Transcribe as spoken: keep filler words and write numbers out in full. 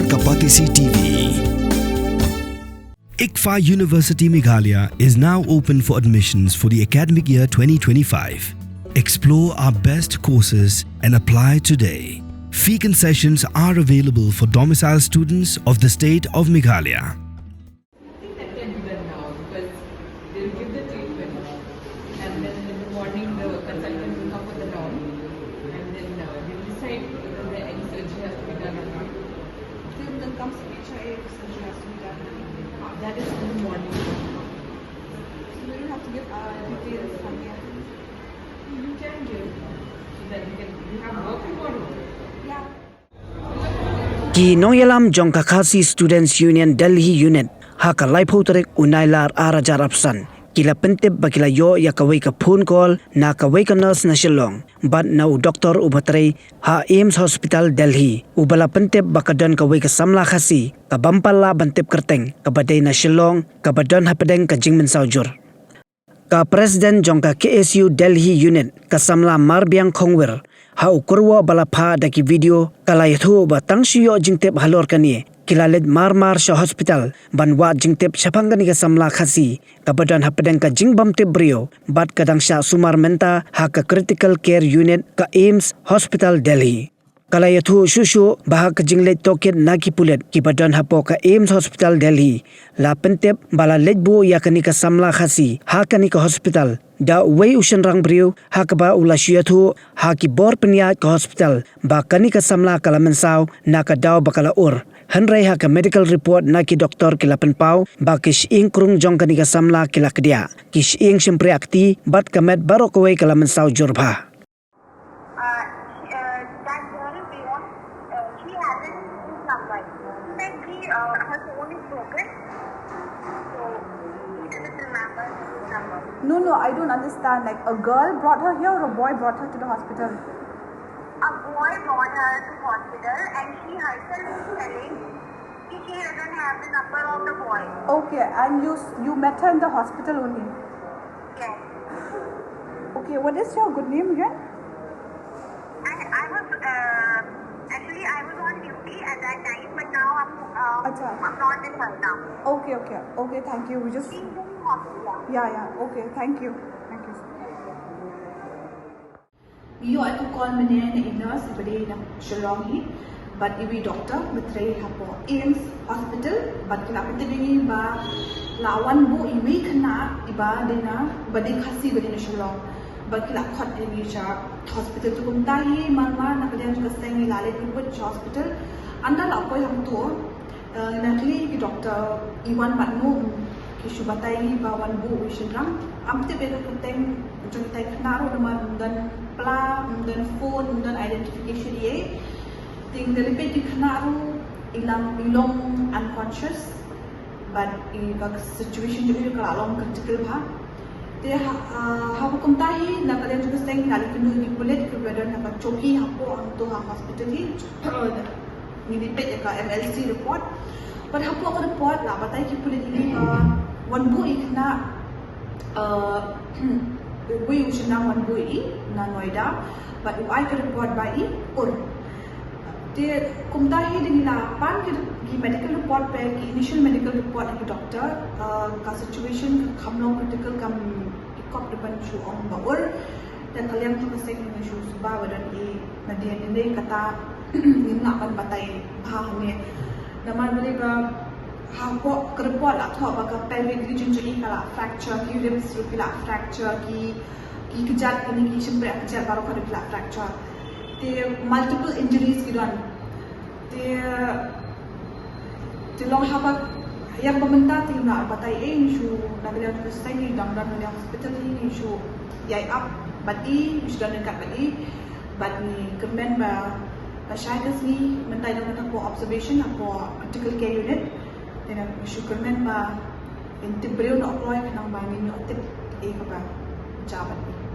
Kapatisi T V. ICFAI University Meghalaya is now open for admissions for the academic year twenty twenty-five. Explore our best courses and apply today. Fee concessions are available for domicile students of the state of Meghalaya. I think that can be done now because they'll give the treatment and then in the morning the consultant will come for the norm and then uh, we'll decide whether the any surgery has to be done or not. Then the comes H I A surgery has to be done. That is in the morning. So we don't have to give uh, details from here. You can give so that we can we have work tomorrow. Yeah. Ki nongïalam jong ka Khasi Students Union Delhi Unit ha ka laiphew tarik u Nailar ar hajar arphew san ki la pyntip ba ki la ïoh ïa kawei ka phone call na kawei ka nurse na Shillong bad na u doktor uba trei ha AIIMS Hospital Delhi, uba la pyntip ba ka don kawei ka samla Khasi kaba ym pat lah ban tip kyrteng, kaba dei na Shillong, kaba don hapdeng ka jingmynsaw jur. Ka President jong ka K S U Delhi Unit, ka samla Marbiang Khongwir, ha u kyrwoh ba la phah da ki video, ka la ïathuh ba tang shu ïoh jingtip halor kane, ki la leit mar mar sha hospital ban wad jingtip shaphang kane ka samla Khasi kaba don hapdeng ka jingbymtip briew bad ka dang shah sumar mynta ha ka Critical Care Unit ka AIIMS Hospital Delhi. Ka la ïathuh shuh shuh ba ha ka jingleit tohkit na ki pulit kiba don hapoh ka AIIMS Hospital Delhi, la pyntip ba la leit buh ïa kane ka samla Khasi ha kane ka hospital da uwei u shynrang briew, ha kaba u la shu ïathuh ha ki bor pynïaid ka hospital ba kane ka samla ka la mynsaw na ka daw ba ka la ur. Hynrei ha ka medical report na ki doktor ki la pynpaw ba ki shyieng krung jong kane ka samla ki la kdiah, ki shyieng shympriahkti bad ka met baroh kawei ka la mynsaw jur bha. Uh, she, uh, that girl, Beyonce, uh, she hasn't his number. She said she, uh, her phone is broken, so she doesn't remember his number. No, no, I don't understand. Like, a girl brought her here or a boy brought her to the hospital? A boy brought her to hospital and she herself is telling she doesn't have the number of the boy. Okay, and you s- you met her in the hospital only? Yes. Okay, what is your good name again? I, I was, uh, actually, I was on duty at that time, but now I'm, uh, Acha. I'm not in Maina. Okay, okay, okay, thank you. We just She's in hospital. Yeah, yeah, okay, thank you. Thank you. Ïoh ïa ka call mynne na i nurse iba dei na Shillong hi bad iwei i doktor ba trei hapoh AIIMS Hospital bad ki la pyntip ïa ngi ba la wan buh iwei i khynnah iba dei na, iba dei Khasi, iba dei na Shillong bad ki la khot ïa ngi sha hospital. Te kumta hi mar mar na ka liang jong ka seng ngi la leit ïa ngi sha hospital. Ynda la poi hangto, eh, ngi la kylli ki doktor i wan bad no, ki shu batai ba wan buh u shynrang. Ym tip ïa ka kyrteng jong kita i khynnah ruh namar ym don pla, ym don phone, ym don identification ei ei. Te ngi la leit peit ki khynnah ruh i long, i long unconscious bad i ka situation jong i ka la long critical bha. Te ha, ah, haba kumta hi na ka liang jong ka seng ngi la leit kynduh ïa ki pulit kiba don ha ka chowki hapoh hangto ha hospital hi. Ngi leit peit ïa ka M L C report. Bad hapoh ka report la batai ki pulit ïa ngi ba wan buh i khynnah, uh, wei u shynrang wan buh i na Noida bad u ai ka report ba i ur. Te kumta hi da ngi la pan ki, ki medical report, peit ki initial medical report na ki doctor, uh, ka situation ka kham long critical, kam i kop da ban shu ong ba ur. Te ka liang jong ka seng ngi shu suba ba don i nadien ine kata ngim lah ban batai bha hangne. Namar balei ba hapoh ka report la thoh ba ka pelvic region jong i ka la fracture, ki ribs ruh ki la fracture, ki, ki kjat, kine ki shympriah kjat baroh ka dei ki la fracture. Te multiple injuries ki don. Te, te long haba ïa ba mynta te ngim lah batai ei, ngi shu na ka liang jong ka seng ngi dang don na liang hospital hi, ngi shu ïai ap bad i, ngi shu don ryngkat bad i bad ngi kyrmen ba lashai ka sngi mynta i long kata hapoh observation hapoh critical care unit. Te ngi shu kyrmen ba in tip briew noh kloi khnang ba ngin ïoh tip ei kaba jia bad i.